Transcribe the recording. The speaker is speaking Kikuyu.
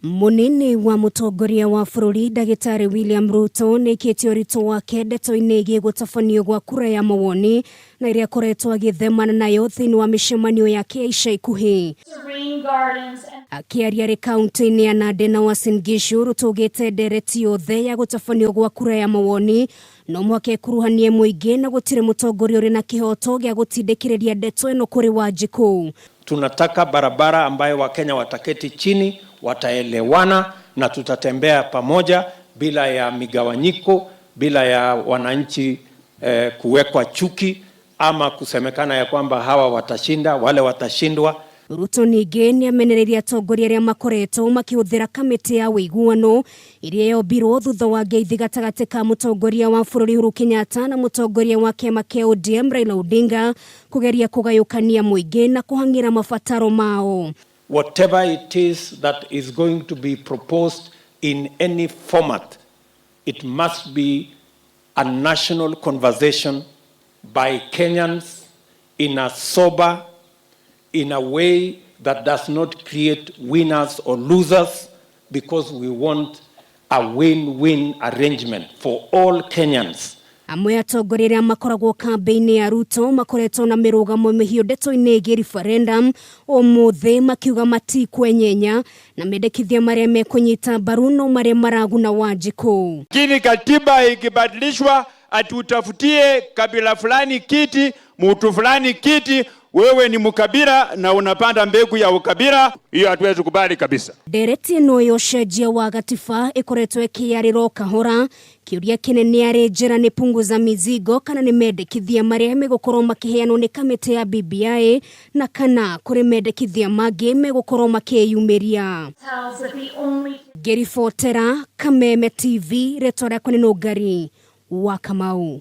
Mũnini wa mũtongoria wa bũrũri Ndagĩtarĩ William Ruto nĩaikĩtie ũritũ wake ndeto-inĩ ĩgiĩ gũtabanio gwa kura ya mawoni na ĩrĩa akoretwo agĩthemana nayo thĩinĩ wa mĩcemanio yake ya ica ikuhĩ. Akĩaria arĩ kaunti-inĩ ya Nandi na Uasin Gishu, Ruto augĩte ndereti yothe ya gũtabanio gwa kura ya mawoni no mũhaka ĩkuruhanie mũingĩ na gũtirĩ mũtongoria ũrĩ na kĩhoto gĩa gũtindĩkĩrĩria ndeto ĩno kũrĩ Wanjikũ. Tunataka barabara ambayo Wakenya wataketi chini, wataelewana na tutatembea pamoja bila ya migawanyiko, bila ya wananchi kuwekwa chuki ama kusemekana ya kwamba hawa watashinda, wale watashindwa. Ruto ningĩ nĩ amenereirie atongoria arĩa makoretwo makĩhũthĩra kamĩtĩ ya ũiguano ĩrĩa yombirwo thutha wa ngeithi gatagatĩ ka mũtongoria wa bũrũri Uhuru Kenyatta na mũtongoria wa kĩama kĩa ODM Raila Odinga kũgeria kũgayũkania mũingĩ na kũhang'ĩra mabataro mao. Whatever it is that is going to be proposed in any format, it must be a national conversation by Kenyans in a sober, in a way that does not create winners or losers, because we want a win-win arrangement for all Kenyans. Amwe atongoria arĩa makoragwo kambĩ-inĩ ya Ruto makoretwo na mĩrũgamo mĩhiũ ndeto-inĩ ĩgiĩ referendum ũmũthĩ makiuga matikwenyenya na mendekithia marĩa mekũnyita mbaru no marĩa maraguna Wanjikũ. Lakini katiba ikibadilishwa ati utafutie kabila fulani kiti, mtu fulani kiti, wewe ni mkabila na unapanda mbegu ya ukabila, hiyo hatuwezi kubali kabisa. Ndereti ĩno ya ũcenjia wa gatiba ĩkoretwo ĩkĩarĩrwo kahora. Kĩũria kĩnene arĩ njĩra nĩ punguza mizigo kana nĩ mendekithia marĩa megũkorwo makĩheanwo nĩ kamĩtĩ ya BBI na kana kũrĩ mendekithia mangĩ megũkorwo makĩyumĩria. Ngĩribotera Kameme TV, rĩtwa rĩakwa nĩ Nũngari wa Kamau.